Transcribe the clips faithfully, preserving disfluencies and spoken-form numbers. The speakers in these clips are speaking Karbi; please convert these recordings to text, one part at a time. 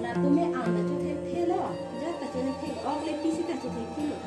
Tumi ang ta chothekthe lo, jat ta chothekthe, ok le pisi ta chothekthe lo.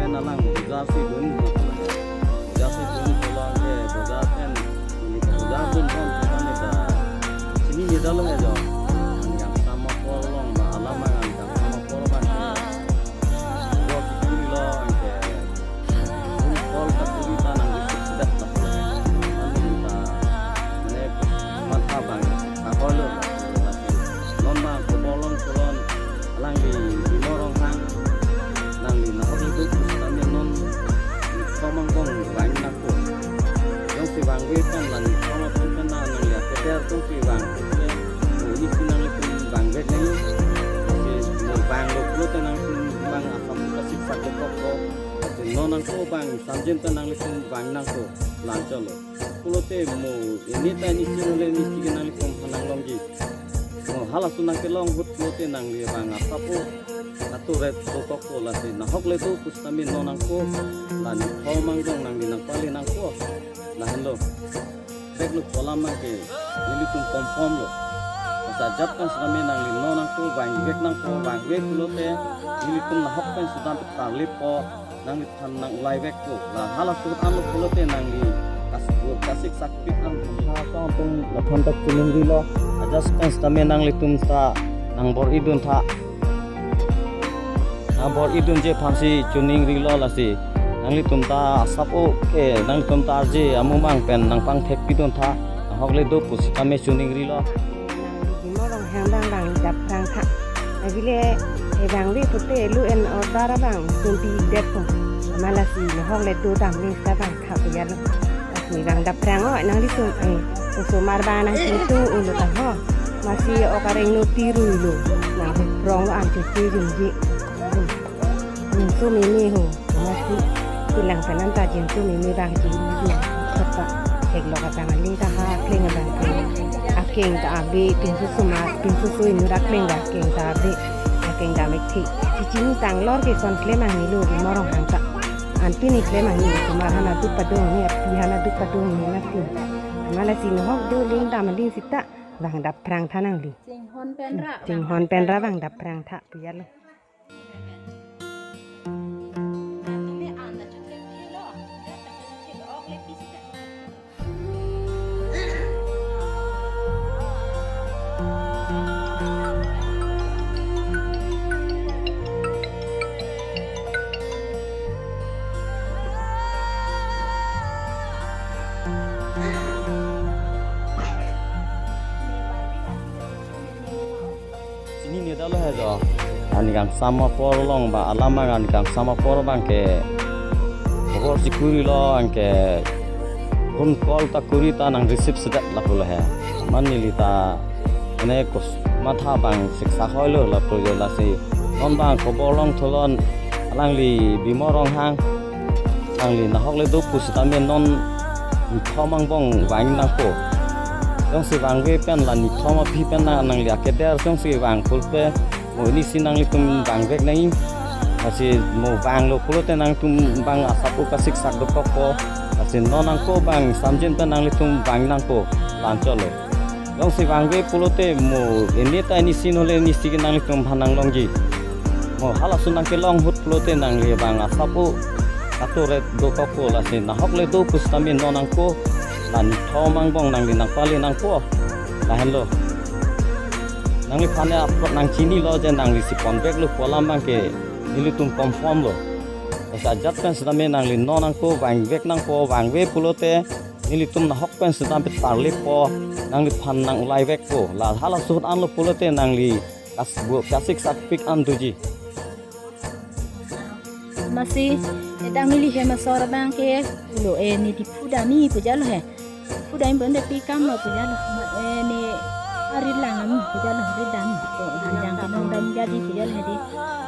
Pen alang bojar si dun, bojar si dun pulang ke bojar pen, bojar dun pon pon ni ta. Chini ni dalo he jo. Yang sama kolong ba alam ang yang sama kolong ba. Bo kikuri lo ke. Kol ta kuri ta nang receive sedet la. Mane ta, mane matha bang, ta kol lo. Non ma kobor long kolon, alangli Bhimo Ronghang, nangli nahok le do pusitame non, thom angbong vang nangpo. Jongsi vangve pen la ni thom aphi pen na nangli aketer jongsi vang, o isi nanglitum vangvek nang, jongsi mo vanglo pulote nangtum vang asap kasiksak dokok ko. Ate non nangpo bang samjin ta nanglitum vang nangpo, la-anchot lo. Pulote mo ini ta ini chino le ini chike nanglitum phan nanglongji. Mo halaso nangkelong ahut pulote nangli vang asap o. Atu ret dokok ko lasi nahok le do pusitame non nangpo. La ni thom angbong nangli nangpale nangpo. Lahenlo. Veklo pu alam abang ke nelitum confirm lo. Asa jat pen sitame nangli non nangpo, vangvek nangpo, vangve pulote nelitum nahok pen sudam petarlepo, nangliphan nang-ulai vekpo. La halaso ahut anlo pulote nangli kas-, kasiksak pik an. Ha, tong tong lathon ta chuning rilo. Ajat pen sitame nanglitum ta nangbor-idun tha. Nangbor-idunji aphansi chuning rilo lasi. Nanglitum ta asap o ke, nanglitum ta arje amumang pen nangpangthek pidun tha. Nahok le do pusitame chuning rilo. Nangli Bhimo Ronghang abang vangdapprang tha. Abile, eh, vangve pute law and order abang tumpidet po. Amat lasi nahok le do dam ni sa vang tha pu ya lo. Lasi vangdapprang o, nanglitum, eh, osomar abang nangchinithu ulo ta ho. Masi ok areng no tiru lo. Nang hu prong lo ang chuche jumji. Hmm. Hmm, so meme ho. Masi kelang pen an ta jin so meme abang jin jin. Kata theklong abang aling ta ha kleng abang ke. Akeng ta ave, pinso osomar, pinso osomar inut akleng ta akeng ta ave. Akeng ta mek thi. Chichini tanglor ke son klem ang ni lo Bhimo Ronghang ta. Anpin ni klem ang ni osomar hana duk padong ni, api hana duk padong ni nasi. Amat lasi nahok do aling dam aling sita vangdapprang tha nangli. Chinghon pen ra. Chinghon pen ra vangdapprang tha pu ya lo. Chinine dalo he jo. Ani kangsam apor along ba alam ani kangsam apor abang ke. Kobor si kuri lo anke. Phone call ta kuri ta nang receive sedet lapulo he. Amat neli ta ene kus matha abang siksak hoi lo lapu jo lasi. Non abang kobor longthu lo alangli Bhimo Ronghang. Nangli nahok le do pusitame non ni thom angbong vang nangpo. Jongsi vangve pen la ni thom aphi pen na nangli aketer jongsi vang pulote mo inisi nanglitum vangvek nang. Lasi mo vanglo pulote nangtum abang asap o kasiksak dokok ko. Lasi non nangpo abang samjin pen nanglitum vang nangpo, la-anchot lo. Jongsi vangve pulote mo ini ta inisi no le inisi ke nanglitum phan nanglongji. Mo halaso nangkelong ahut pulote nangli abang asap o atu ret dokok ko lasi nahok le do pusitame non nangpo, la ni thom angbong nangli nangpale nangpo. Lahenlo. Nangliphan apot nangchinilo je nangli si ponveklo pu alam abang ke nelitum confirm lo. Asa jat pen sitame nangli non nangpo, vangvek nangpo, vangve pulote nelitum nahok pen sudam petarlepo, nangliphan nang-ulai vekpo. La halaso ahut anlo pulote nangli kas-, bu-, kasiksak pik an doji. Amatsi, eh, dang neli hem asor abang ke, lo, eh, ne Diphu damji pujalo he. Diphu damji bonde pi kam lo pujalo. Eh, ne arit lang damji pujalo, rit damji. To, hanjang kenong dam jadi pujalo he di.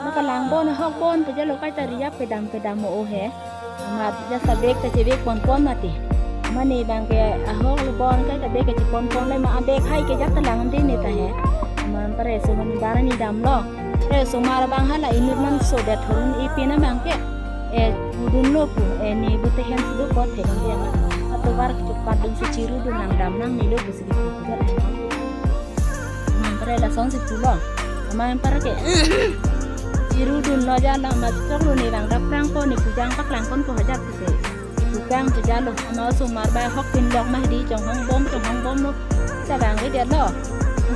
Maka lang bon, ahok bon pujalo, kaita ri-ap kedam kedam mo o he. Amat jasta bag ta chebag ponpon mati. Amat ne abang ke ahok le bon kaita bag ke cheponpon le ma abag hai ke jasta lang damde ne ta he. Amat pare osomar barni damlo. Pare osomar abang hala inut man sodet thurun ipi na abang ke. Eh, pudunlo pu, eh, ne bute hen sudu kot he damde amat. Atovar chukadun si chirudun nang dam nangnelo pusi di pu. Amat pare lasonsi pulo. Amat pare ke chirudunlo jala amat choklo ne abang daprang ko ne pujang paklang kon ko hajat pusi. Pujang pujalo, amat osomar bai hok pinlok ma he di chonghong bom, chonghong bomlo. Sa abang ke detlo.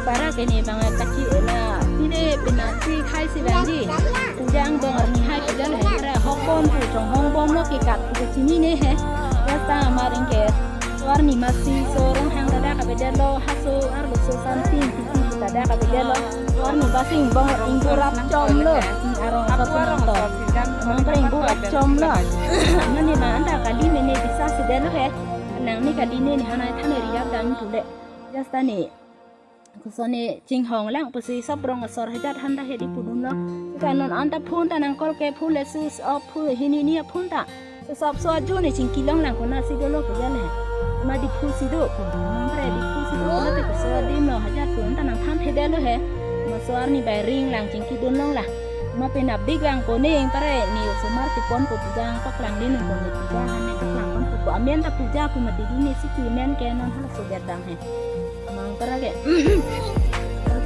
Pare ke ne abang kachila, pine pina si khai si abang di. Pujang bong arni hai pujalo he, pare hok bom pu chonghong bomlo ke kat pu chinine he. Jasta amat ring ke. Warni amatsi so Ronghang ta dak abedetlo, haso arloso Santi, Titi ta dak abedetlo. Warni basing bong ingbu rap chomlo. Arong aso arong pinang to. Amat pare ingbu rap chomlo. Mane ma anta kali mene bisa si detlo he. Nang ne kali ne ne hanai thane ri-ap dam pule. Jasta ne. Koson ne chinghong lang pusi sop rong asor hajat hanta he di pudunlo. Sita non anta phone ta nang call ke phone le switch off, phone hini ni phone ta. Sop so ajo ne chingki long lang konatsi dolo pujalo he. Amat Diphu si do ko. Amat pare Diphu si do konat ke so adim lo hajat ko anta nang than the detlo he. Amat so arni bai ring lang chingkidun long la. Amat penap dik lang ko ne ing pare ne osomar chepon ko pujang paklang din ko ne puja hane paklang kon ko amen ta puja pu mati di ne si ki men ke non hala sodet dam he. Amat pare ke.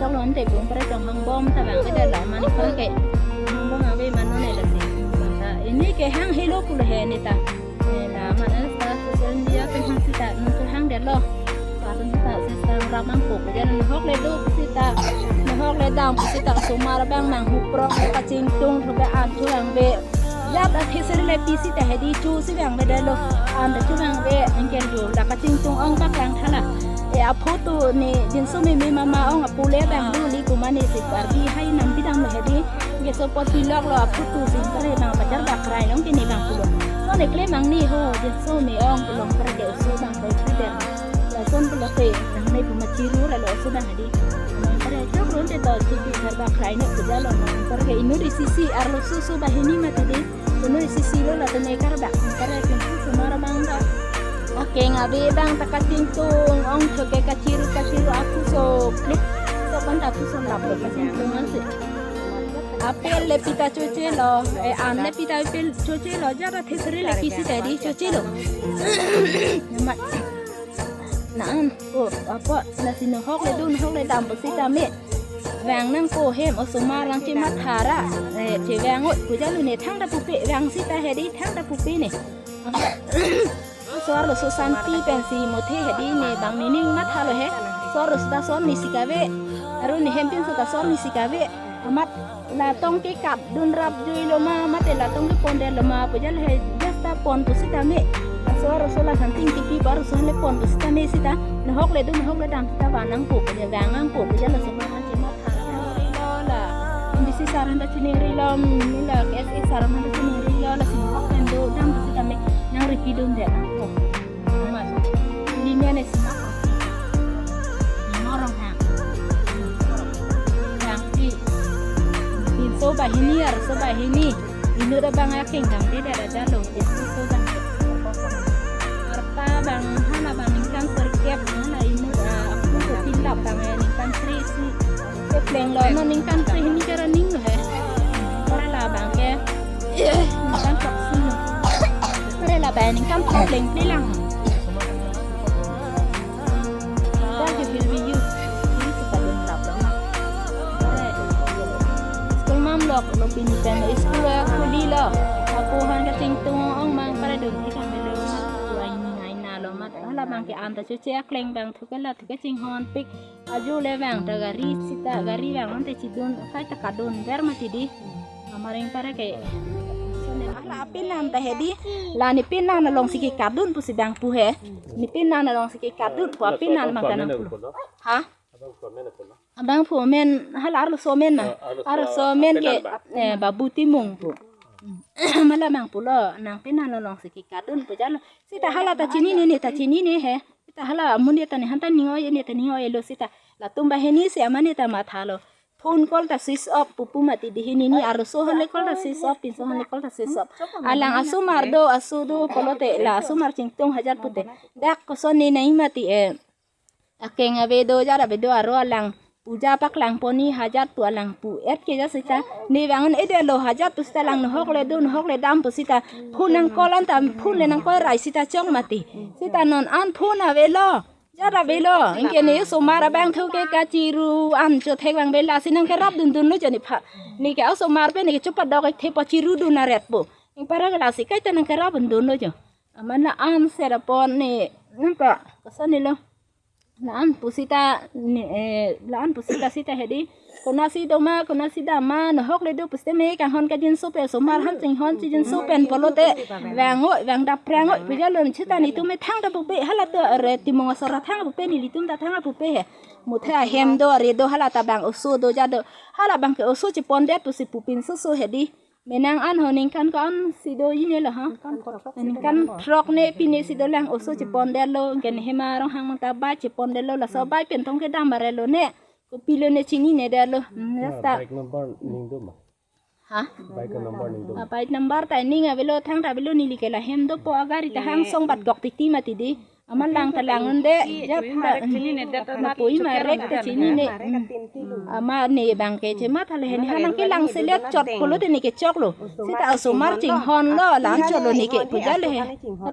Choklo ante bung pare chonghong bom ta abang ke dala amat pare ke. Chonghong bom ave mano ne lasi. Bang ta ini ke hang helo pulo he ne ta. Eh, la amat anta social media pen hang sita nung ke hang detlo. Karun sita sita rap nangpo pujalo, ne hok le do sita. Ne hok le dam sita osomar abang nang huprok kachingtung thu ke an thu abang ve. Jat athe seri le pi sita he di chu si abang ve detlo. Anta chu abang ve anker jo la kachingtung ong paklang tha la. E aphoto ne jinso meme mama ong apule abang do li kumane si parbi hai nam bidam lo he di. Ke so pot pilok lo aphoto si pare abang pajar bak rai long ke ne abang pulo. So ne klemang ni ho jinso me ong pulo pare ke oso abang koi pare. Lason pulo ke nangne pu ma chiru ra lo oso abang he di. Pare choklo ante to chipi thar bak rai ne pujalo. Pare ke inut isi si arloso so bahini mati di. Inut isi si lo la tene karbak. Pare ke osomar abang ta. Oke, ngabe abang ta kachingtung ong thu ke kachiru kachiru aku so klik. So kan ta aku so lap lo kachingtung ansi. Apel le pita chochelo, eh, an le pita apel chochelo, jara thesri le kisi tadi chochelo. Nama. Naan, ko, apa, lasi ne hok le dun, hok le dam, pusita me. Vang nang ko hem, osomar lang chematha ra, eh, chevang ot, pujalo ne thangta pupe, vang sita he di, thangta pupe ne. So arloso Santi pensi mothe he di ne bang nening mathalo he. So arloso ta son ni si kave. Aru ne hempin so ta son ni si kave. Amat la tong ke kap dun rap jui lo ma, mate la tong ke pon de lo ma, pujal he jasta pon pusita me. So arloso la Santi kipi bar so le pon pusita me sita. Ne hok le dun hok le dam sita vanang po, pujal vanang po, pujal la so ma chematha. Ri lo la. Bisi saran ta chiningri lo, mm, la K S A saran ta chiningri lo, lasi hok pen do dam pusita me nang repeat dun de nang ko. Mas. Ini ne si mak. Norong ha. Yang si. Pinso bahini, arloso bahini. Inut abang akeng dam de dada dalo. Pinso bang. Arta bang hala bang ningkan serkep, hala inut, ah, aku ko tilap bang, eh, ningkan sri si. Kepleng lo, no ningkan sri hini kara ning lo he. Para la bang ke. Eh, ningkan tok si lo. Para la bang ningkan tok pleng pleng lang. Dah ke feel you. Ini suka dun lap lo ma. School mam lok lo pini pen school ya khuli lo. Aku han kachingtung ong mang para dun ikan belo. Wai ni ngai na lo mat. Hala bang ke anta cuci akleng bang thuke la thuke chinghon pik. Aju le bang ta gari sita gari bang ante chidun kai ta kadun ber mati di. Amaring pare ke. Hala pin nan ta he di. La ne pin nan along si ke kadun pusi bang pu he. Ne pin nan along si ke kadun pu apin nan bang ta nang pu. Ha? Abang pu men hala arloso men na. Arloso men ke, eh, Babu Timung pu. Mala mang pulo nang pena lo long si kikadun pu jalo. Sita hala ta chinine, ne ta chinine he. Sita hala amonit ta ne han ta ning oi, ne ta ning oi lo sita. Latum banghini si amonit ta mathalo. Phone call ta switch off pupu mati di hini ni arloso han le call ta switch off, pinso han le call ta switch off. Alang asomar do, aso do pulote la asomar chingtung hajar pute. Dak koson ne nai mati eh. Akeng ave do, jat ave do, aro alang puja paklang pon ni hajar pu alang pu-et ke jat sita. Ne bang un-edetlo hajar pu sita lang nohok le do, nohok le dam pu sita. Phone nang call an ta, phone le nang call rai sita chong mati. Sita non an phone avelo. Jat avelo. Anke ne osomar abang thu ke kachiru an chothek bang bela si nang kerap dundun lo jo ne pha. Ne ke osomar pen ne ke chopadok thepo chiru dun aret po. Ing para ke lasi kaita nang kerap dundun lo jo. Amat la an sera pon ne nang ka koson ne lo. La an pu sita ne, eh, la an pu sita sita hedi. Konasi doma, konasi dam ma, nohok le do pu sita me kanghon kajinso pen osomar han chinghon chijinso pen pulote. Vang oi, vang dap prang oi, pu jalo sita netum me thangta pupe, hala to re timung asor thang pupe, nelitum ta thang pupe he. Muthe ahem do, are do, hala ta bang oso do jat do. Hala bang ke oso chipondet pusi pupin soso hedi. Menang an ho ningkan ko-an si do ji ne lo ha. Ningkan throk ne pine si dolang oso chipondetlo, anke ne hem arong hang mangta bike chipondetlo, laso bike pen tong kedam barelo ne. Kopilo ne chininedetlo. Hmm, jat ta. Bike number ning do ma? Ha? Bike number ning do ma? Ah, bike number ta ning avelo, thangta avelo, neli ke la hem dopo, agari ta hang song bat gok titi mati di. Amat lang ta lang un de, jat ta, hmm, ma pui ma rek ta chinine. Hmm. Amat ne bang ke chemat hale he, ne ha nang kelang selet chot pulote ne kechoklo. Sita osomar chinghon lo, lang chotlo ne ke pu jalo he.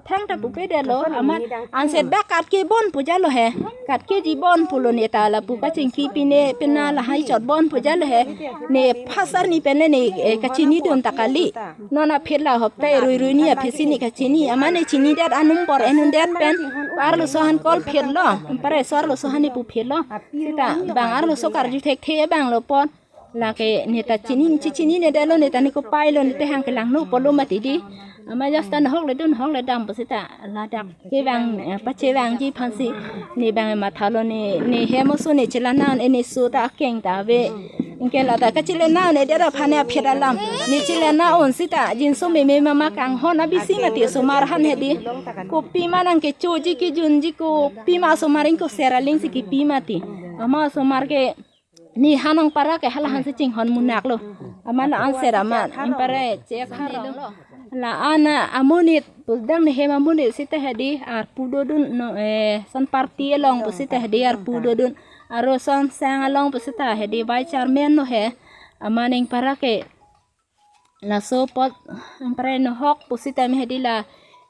Thangta pupedetlo, amat an seta kat ke bon pu jalo he. Kat ke ji bon pulo ne ta lapu kachingki pine pena lahai chot bon pu jalo he. Ne phasar ni pen ne, eh, kachini dun ta kali. Non aphi la hopta rui rui ni aphi si ne kachini. Amat ne chinidet anum bor enundet pen. Arloso han call phirlo. Pare so arloso han ne pu phirlo. Sita bang arloso karju thekthe bang lo pon. Lake ne ta chini, chi chininedetlo, ne ta ne kopai lo, ne ta hang kelang no pulo mati di. Amat jat ta nohok le do, nohok le dam pu sita. Ladak kevang, eh, pachevangji aphan si. Ne bang mathalo ne, ne hem oso ne chelang na un, eh, ne so ta akeng ta ave. Anke la ta kachelena un-edet aphan ne aphi alam. Ne chelena un sita jinso meme mama kanghon abisi mati osomar han hedi. Kopima nang kechoji kejunji, kopima osomar ingko sera ling si kipi mati. Amat osomar ke ne ha nang para ke hala han si chinghon munak lo. Amat la an sera amat. Ing para chek ha lo. La an amonit, pusdang ne hem amonit sita hedi arpu dodun no, eh, son party along pu sita hedi arpu dodun. Aro son sang along pu sita hedi vice chairman lo he. Amat ning para ke laso apot ing para nohok pu sita me hedi la,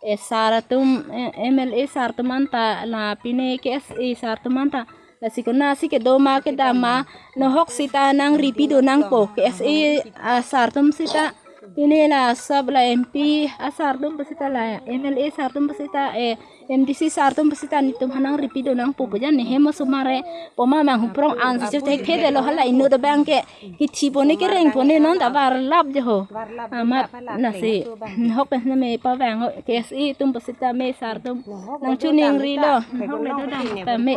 eh, sar atum, eh, M L A sar atum anta la pine K S A sar atum anta. Lasi konasi kedo ma kedam ma nohok sita nang ripi do nangpo K S A, ah, sar atum sita. Pine la sab la M P asar atum pu sita la M L A sar atum pu sita, eh, M D C sar atum pu sita netum ha nang ripi do nangpo pu jat ne hem osomar e. Poma mang huprong an si chothekthe detlo hala inut abang ke. Kithi pone kereng pone non ta varlap jo ho. Amat nasi nohok pen na me pavang ho. K S A atum pu sita me sar atum nang chuning rilo. Nohok le do dam ta me.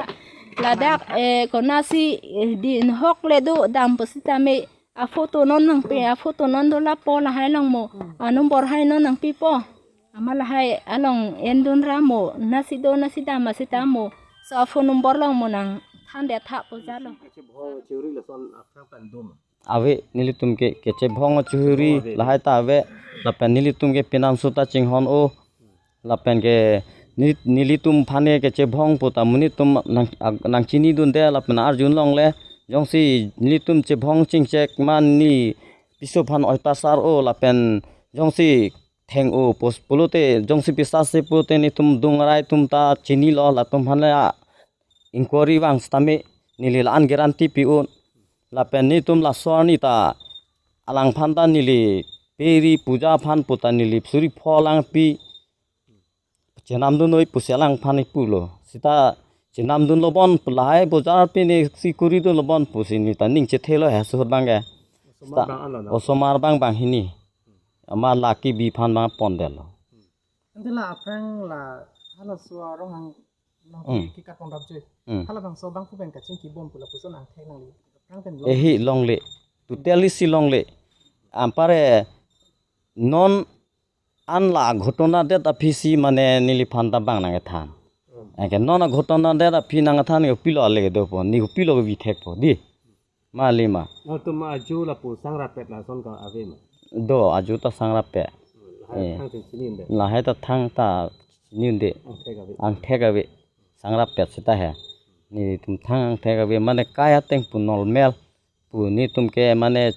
Ladak, eh, konasi, eh, di nohok le do dam pu sita me. Aphoto non nangpi, aphoto non do lapo lahai along mo. Anumber hai non nangpipo. Amat lahai along endun ra mo. Nasi do nasi dam ma sita mo. So aphone number along mo nang thandet tha pu jalo. Kachebhong churi lason aphrang pen dum. Ave nelitum ke kachebhong churi lahai ta ave. Lapen nelitum ke pinam suta chinghon o. Lapen ke ni-, nelitum aphan ke kachebhong pu ta monit atum nang, ag-, nang chinidunde lapen arjulongle. Jongsi nelitum chebhong chingchek ma ne piso aphan oi pasar o lapen jongsi theng o pos pulote jongsi pisa se pulote netum dungrai atum ta chinilo latum aphan le a inquiry vang sitame neli la-an guarantee pi un. Lapen netum laso arni ta alangphan ta neli peri puja aphan pu ta neli suri pho lang pi chenamdun noi pusi alangphan pulo. Sita chenamdunlo bon pu lahai bojar pine si kuridunlo bon pusi ne ta ning chethelo he suhut abang ke. Osomar bang an lo na? Osomar bang banghini. Amat la kebi aphan bang pondetlo. Ante la aphrang la halaso arong hang nang Hmm. kikak kongdap je. Hmm. Halabangso abang pu pen kachingki bom pu lapuson angthek nangli. Aphrang pen long. Ehi longle. Totally si longle. Anpar e Non an la ghotona det aphi si mane neliphan ta bang nangkethan. Hmm. Anke non aghotona det aphi nangkethan ke pilo ale kedo po, ne pilo kevi thek po, di. Mali ma. Latum ajo lapu sangrapet lason ke ave ma? Do, ajo ta sangrapet. Hmm, lahai Eh. thang chini unde. Lahai ta thang ta chini unde. Angthek ave. Angthek ave. Sangrapet seta he. Netum thang angthek ave mane kai ateng pu normal. Pu netum ke mane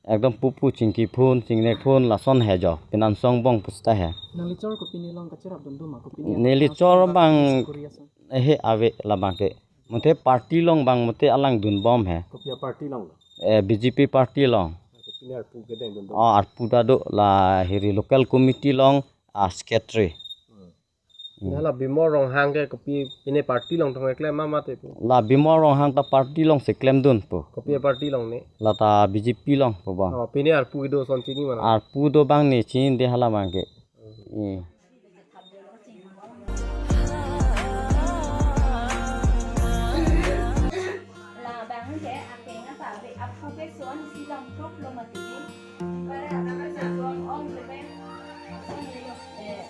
ekdom pupu chingki phun, chingnek phun lason he jo. Penan song bong pu seta he. Nangli chor kopine along kacherap dun do ma, kopine along Neli chor bang Korea song. Ehe ave labang ke. Mate party along bang mate alang dunbom he. Kopi aparty along? Eh, B J P party along. Kopine arpu kedeng dun do? Oh, arpu ta do la hiri local committee along, ah, secretary. Hmm. Hmm. Hala Bimol Ronghang ke kopi pine party along thong keklem ma mate pu? La Bimol Ronghang ta party along si klemdun po. Kopi aparty along ne? La ta B J P along po bang. Oh, pine arpu kedo son chini ma? Arpu do bang ne chini de hala bang ke. Hmm. Eh. Labang ke akeng apa be aphu ke son si long trup lo mati. Para anak anak son ong lo be. Son lo, eh,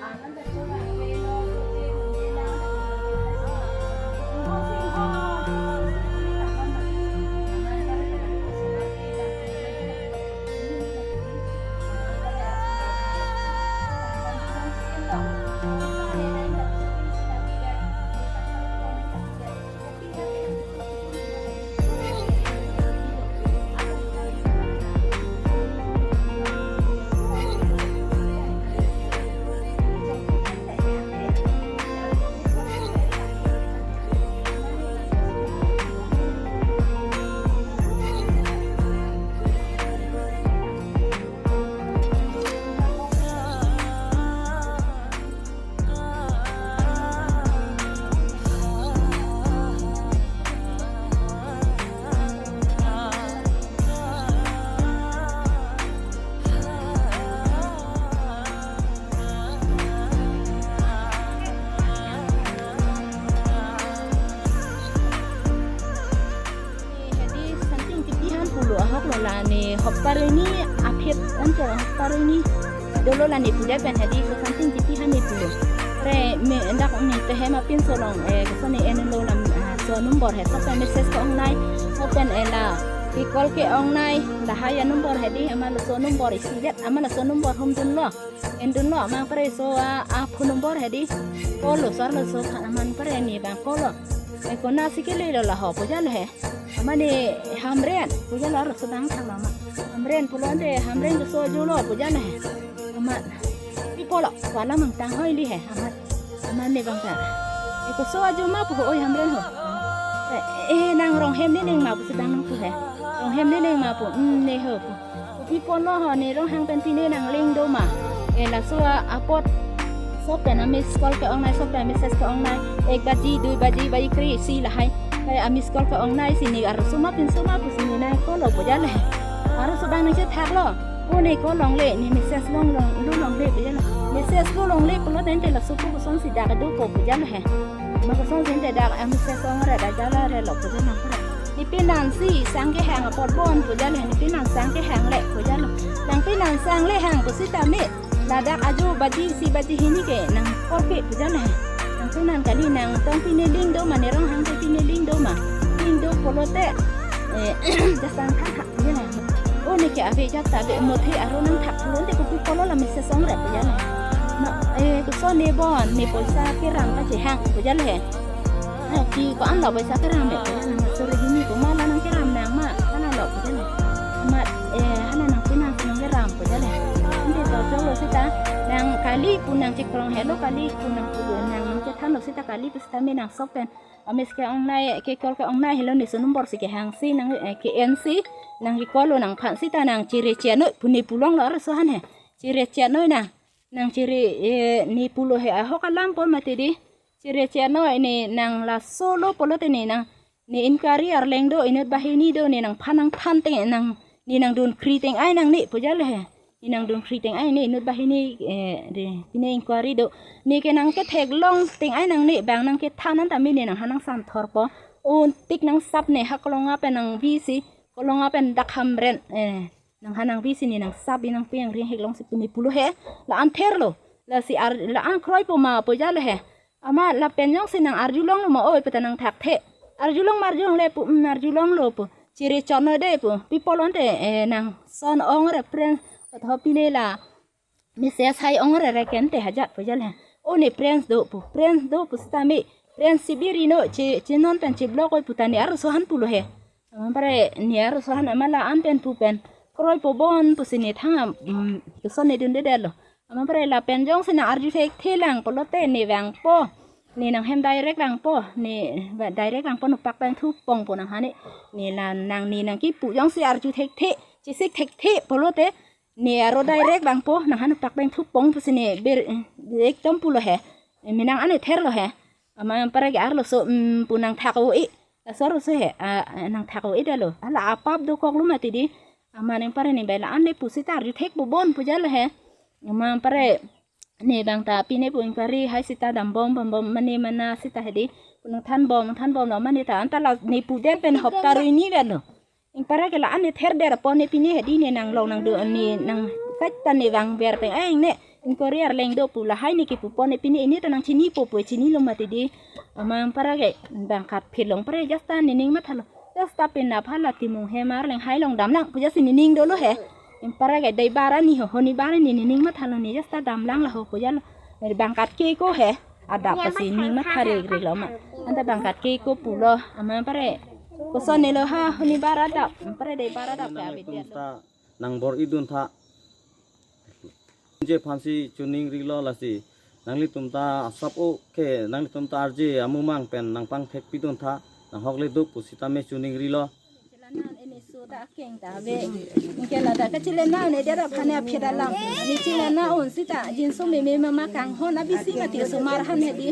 anak anak son lo be lo, lo be lo be la. Hedi something kiti han pulo ahok lo la ne hopta reni aphet on choro hopta reni dolo la ne puja pen hedi so something kiti han ne pulo. Re me endak ne te hem apin so long, eh, so ne en lo lam, ah, so number he so pen message ko ong nai so pen, eh, la ke call ke ong nai la haya number hedi ama lo so number isi jet ama lo so number hum dun lo. En dun lo amang pre so a, a phone number hedi call lo sar lo so khan aman pre ne bang call lo. E kona si kele lo la ho puja lo he. Amane Hamren puja lo aro so dang thang lo ma. Hamren pulo ante Hamren ke so ajo lo puja lo he. Amat. Pi pulo wala mang tang hoi li he amat. Amat ne bang ta. E ko so ajo ma pu oi Hamren ho. Eh, eh, nang Ronghem ne neng ma pu sedang nang pu he. Ronghem ne neng ma pu. Hmm, ne ho pu. Pi pulo ho ne Ronghang pen pine nangling do ma. Eh, laso a apot so pen a miss call ke ong nai so pen message ke ong nai. Ek baji, dui baji, baji kre si lahai. Kai a miss call ke ong nai si ne aro so ma pin so ma pu si ne nang call lo puja lo he. Aro so bang nang chethak lo. O ne call longle, ne message long long, lo longle puja lo. Message lo longle pulo tente laso pu koson si dak do ko puja lo he. Ma koson si ente dak a message ong re dak jala re lo puja lo. Ne pin nang si sang kehang apot bon puja lo he. Ne pin nang sang kehang le puja lo. Nang pin nang sang le hang pu sitame. Ladak ajo baji isi baji hini ke nang korpe puja lo he. Nang tunan kali nang tong pine ling do ma ne Ronghang te pine ling do ma. Ling do pulote, eh, jasang thang thak puja lo he. O ne ke ave jat ta be mothe aro nang thak pulote kopi pulo la message ong re puja lo he. Na, eh, koson ne bon ne poisa keram kachehang puja lo he. Ah, ki ko-an lo poisa keram me puja lo he. Sore hini ko ma la nang keram nang ma. Hala lo puja lo he. Amat, eh, hala nang pin nang si nang keram puja lo he. Ante to cholo sita nang kali pu nang chekrong helo kali pu nang pu nang nang chethan lo sita kali pu sita me nang so pen. A miss ke ong nai ke call ke ong nai helo ne so number si kehang si nang, eh, ke en si nang ke call lo nang phan sita nang chere chenoi pu ne pu long lo aro so han he. Chere chenoi nang. Nang chere, eh, ne pulo he ahok alam pon mati di. Chere chenoi ne nang laso lo pulote ne nang ne inquiry arleng do inut banghini do ne nang phan nang phan teng nang ne nang dun kri teng ai nang ne puja lo he. Ne nang dun kri teng ai ne inut banghini, eh, de, pine inquiry do. Ne ke nang kethek long teng ai nang ne bang nang kethan an tame ne nang ha nang santhor po. Un tik nang sap ne ha kolong apen nang vi si kolong apen dak Hamren, eh, nang ha nang bi si ne nang sap bi nang pi nang ring hek long si pu ne pulo he. La-an therlo. Lasi ar la-an kroipo ma pu jalo he. Amat lapen jongsi nang arjulonglo ma oi pu ta nang thakthe. Arjulong ma arjulongle pu, mm, arjulonglo pu. Chiri chonoi de pu. Pi pulo ante, eh, nang son ong re prince. Atho pine la message hai ong re reken te hajat pu jalo he. O ne prince do pu. Prince do pu sitame. Prince si biri no che, che non pen che block oi pu ta ne arloso han pulo he. Amat pare ne arloso han amat la-an pen pu pen. Kroipo bon pu si ne thang, mm, koson ne dundedetlo. Amat pare lapen jongsi nang arju thekthe lang pulote ne vangpo. Ne nang hem direct vangpo. Ne va-, direct vangpo nopak pen thupongpo nang ha ne. Ne la nang ne nang kipu jongsi arju thekthe. Chisik thekthe pulote ne aro direct vangpo nang ha nopak pen thupong pu si ne ber, eh, ekdom pulo he. Eh, menang ane therlo he. Amat pare ke arloso, mm, pu nang thak o-i. Laso arloso he. Ah, nang thak o-i detlo. Hala apap dokoklo mati di. Amat nang pare ne bai la-an ne pu sita arju thekpo bon pu jalo he. Amat pare ne bang ta pine pu inquiry hai sita dambom bambom mane mana sita hedi. Pu nang thanbom, nang thanbomlo mane ta anta la ne pudet pen hopta rui ni vetlo. Ing pare ke la-an ne therdet apot ne pine hedi ne nang long nang do ne nang kait ta ne vangver pen, eh, ne inquiry arleng do pu lahai ne kipu apot ne pine ne ta nang chinipo pu chinilo mati di. Amat pare ke bang kat phit long pare just ta ne ning mathalo. Just ta pen na phala timung hem arleng hai long damlang pu just ne ning dolo he. Ing pare ke dei bara ni ho, honi bara ni ne ning mathalo ne just ta damlang la ho pu jalo. Bang kat ke ko he. Adap pasi ning matha regre lo ma. Anta bang kat ke ko pulo. Amat pare. Koson ne lo ha honi bara adap. Pare dei bara adap ke abit dia. Nanglitum ta nang bor-idun tha. Je phansi chuning rilo lasi. Nanglitum ta asap o ke nanglitum ta arje amumang pen nang pangthek pidun tha. Nang hokle duk pu sitame chuning rilo. Chilana ene so ta akeng ta ave. Ingke la ta kachilana ne dera phane aphi dalam. Ne chilana un sita jinso meme mama kanghon abisi mati osomar han hedi.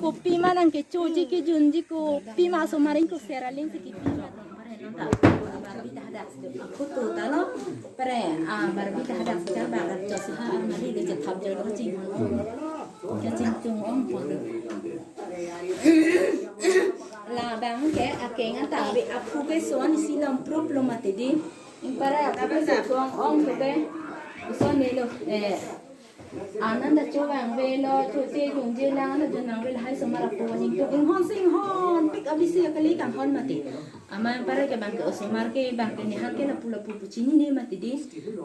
Kopi ma nang kechoji kejunji kopi ma osomar ingko seraling si kipi ma. Barbie ta hadak si. Kutu ta lo. Pare, ah, Barbie ta hadak si char bagat jos ha armari le chethap jo lo ching. Kachingtung ong pon. Labang ke akeng anta ave aphu ke son isi lam proof lo mati di. Ing pare aphu ke son ong ke. Son ne lo, eh, ananda chovang velo, chote jungje lang, ananda jungje lang velo, hai osomar aphu ning tu inghon si inghon pik abisi akali kanghon mati. Amat pare ke bang ke osomar ke bang ke nehan ke lapu lapu pu chinine mati di.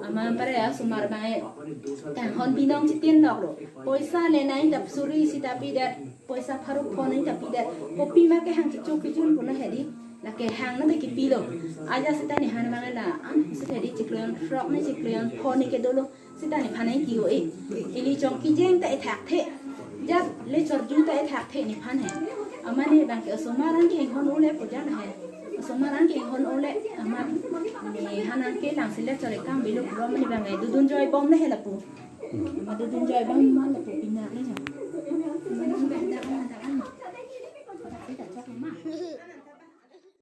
Amat pare osomar bang kanghon pinong chitin nok lo. Poisa le nai dap suri sita pidet. Poisa pharo phone nai dap pidet. Kopi ma ke hang chichuk kichun puna hedi. Lake hang na be kipilo. Aja sita nehan bang la. An sita hedi chiklo yon frock ne chiklo yon phone ne ke dolo. Sita nephan nai ki o-e. Ili chong kijeng ta ethakthe. Jak le chorju ta ethakthe nephan he. Amat ne bang ke osomar an ke inghon ole pu jana he. Osomar an ke inghon ole amat nehan an ke lang sile chore kam bilo pura amat ne bang ke dudun joy bom le he lapu. Amat dudun joy bom ma lapu pinak le jo. Amat ne bang dak an dak an. Sita chok ma.